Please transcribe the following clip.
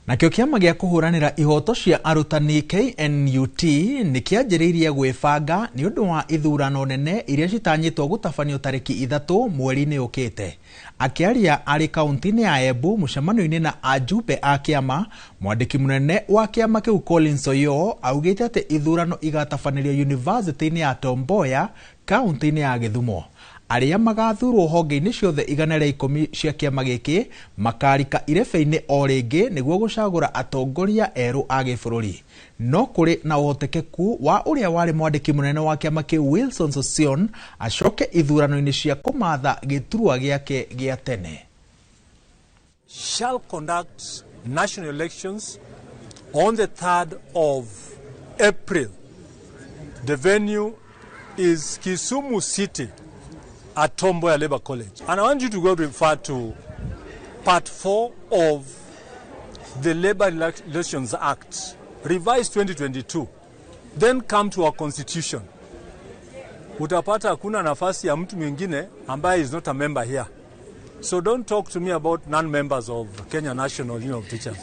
Nakĩo kĩama gĩa kũhũranĩra ihoto cia arutani KNUT nĩ kĩanjĩrĩirie gwĩbanga nĩ ũndũ wa ithurano nene iria citanyĩtwo gũtabanio tarĩki 3 mweri-inĩ ũkĩte. Akĩaria arĩ kaunti-inĩ ya Embu mũcemanio-inĩ na ajumbe a kĩama, mwandĩki mũnene wa kĩama kĩu Collins Oyoo augĩte atĩ ithurano igatabanĩrio yunivasĩtĩ-inĩ ya Tom Mboya kaunti-inĩ ya Gĩthumo. Arĩa magathurwo honge-inĩ ciothe 110 cia kĩama gĩkĩ makarika irebe-inĩ o rĩngĩ nĩguo gũcagũra atongoria erũ a gĩbũrũri. No kũrĩ na ũhotekeku wa ũrĩa warĩ mwandĩki mũnene wa kĩama kĩu Wilson Sossion acoke ithurano-inĩ cia kũmatha gĩturwa gĩake gĩa tene. Shall conduct national elections on the 3rd of April. The venue is Kisumu City at Tom Mboya Labour College. And I want you to go refer to part 4 of the Labour Relations Act, revised 2022. Then come to our constitution. Utapata hakuna nafasi ya mtu mwingine ambaye is not a member here. So don't talk to me about non-members of Kenya National Union of Teachers.